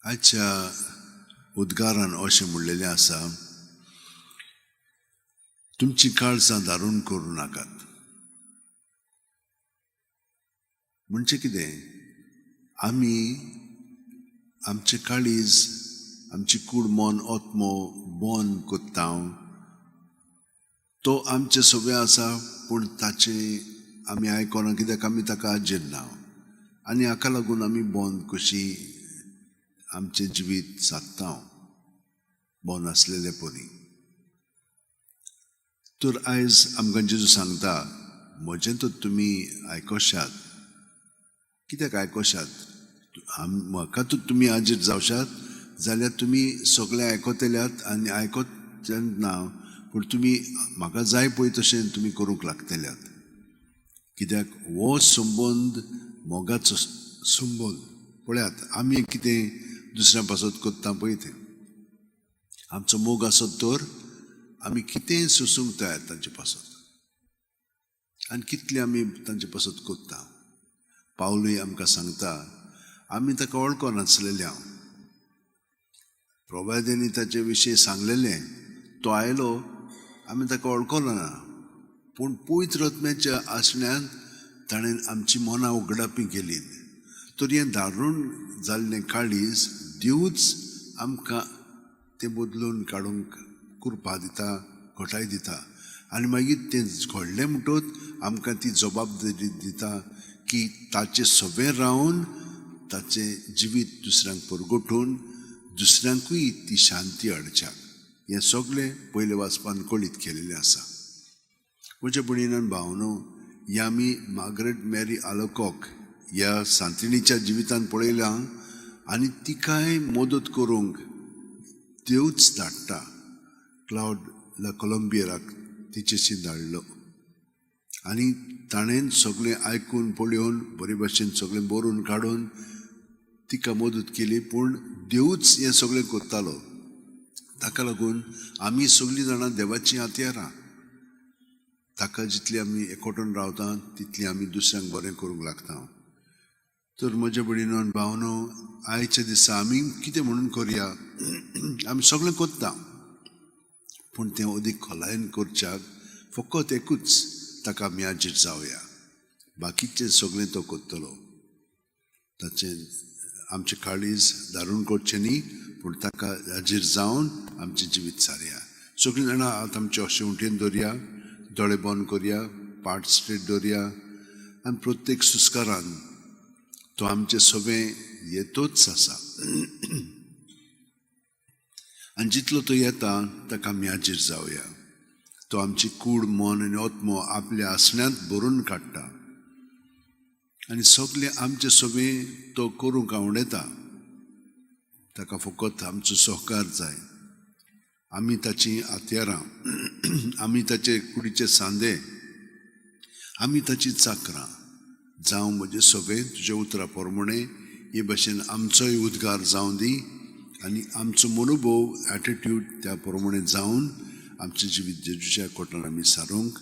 आयच्या उद्गारान अशें म्हणलेलें आसा, तुमचीं काळजां धारून करूं नाकात. म्हणजे कितें, आमी आमचें काळीज, आमची कूड, मन, आत्मो बंद कोत्ता. तो आमचे सगळें आसा, पूण ताचें आमी आयकना, कित्याक आमी ताका आजेर ना आनी हाका लागून आमी बंद कशी आमचें जिवीत सादता, बंद आसलेले परी. तर आयज आमकां जेजू सांगता, म्हजें तर तुमी आयकोशात. कित्याक आयकोशात? म्हाका तर तुमी आजीर जावशात जाल्यार तुमी सगळें आयकतल्यात आनी आयकत ना, पूण तुमी म्हाका जाय पळय तशें तुमी करूंक लागतल्यात. कित्याक हो संबंद मोगाचो संबंद. पळयात, आमी कितें दुसऱ्या पासत कोत्ता पळय तें. आमचो मोग आसत तर आमी कितेंय सोसूंक तयार तांचे पासत, आनी कितलें आमी तांचे पासत कोत्ता. पावलूय आमकां सांगता, आमी ताका वळखो नासलेले. हांव प्रवाद्यांनी ताचे विशीं सांगलेलें, तो आयलो, आमी ताका वळखलो ना, पूण पवित्र आत्म्याच्या आसण्यान ताणें आमची मनां उगडापी केली. तर हें धारून जाल्लें काळीज देवूच आमकां तें बदलून काडूंक कृपा दिता, घटाय दिता. आनी मागीर तें घडलें म्हणटकच आमकां ती जबाबदारी दिता की ताचें सगळें रावन ताचें जिवीत दुसऱ्यांक परगटून दुसऱ्यांकूय ती शांती हाडच्याक. हें सगळें पयले वाचपान कळीत केलेलें आसा. म्हज्या भयणीन भावनो, ह्या आमी मार्गरेट मॅरी आलोकॉक ह्या सांतिणीच्या जिवितान पळयलां आनी तिकाय मदत करूंक देवच धाडटा. क्लावड ला कोलंबियराक तिचेशी धाडलो आनी ताणें सगळें आयकून पळोवन बरे भाशेन सगळें बरोवन काडून तिका मदत केली. पूण देवूच हें सगळें करतालो. ताका लागून आमी सगळीं जाणां देवाचीं हत्यारां. ताका जितली आमी एकवटून रावता तितली आमी दुसऱ्यांक बरें करूंक लागता. तर म्हज्या भयणीनो भावनो, आयच्या दिसा आमी कितें म्हणून करया? आमी सगळें करता, पूण तें अदीक खोलायेन करच्याक फकत एकूच ताका आमी आजीर जावया. बाकीचें सगळें तो करतलो. ताचें आमचें काळीज धारून करचें न्ही, पूण ताका हाजीर जावन आमचें जिवीत सारया. सगळीं जाणां हात आमचे अशें उठेन दवरया, दोळे बंद करया, पाट स्ट्रेट दवरया आनी प्रत्येक सुस्कारान तो आमचें सगळें येतोच आसा आनी जितलो तो येता ताका आमी हाजीर जावया. तो आमची कूड, मन आनी आत्मो आपल्या आसण्यांत भरून काडटा आनी सगळें आमचें सगळें तो करूंक आवडटा. ताका फकत आमचो सहकार जाय. आमी ताचीं हत्यारां, आमी ताचे कुडीचे सांदे, आमी ताची चाकरां. जावं म्हजें सगळें तुज्या उतरा प्रमाणें. हे भाशेन आमचोय उद्गार जावं दी आनी आमचो मनोभोव एटिट्यूड त्या प्रमाणें जावन आमचें जिवीत जेजूच्या कोटान आमी सारूंक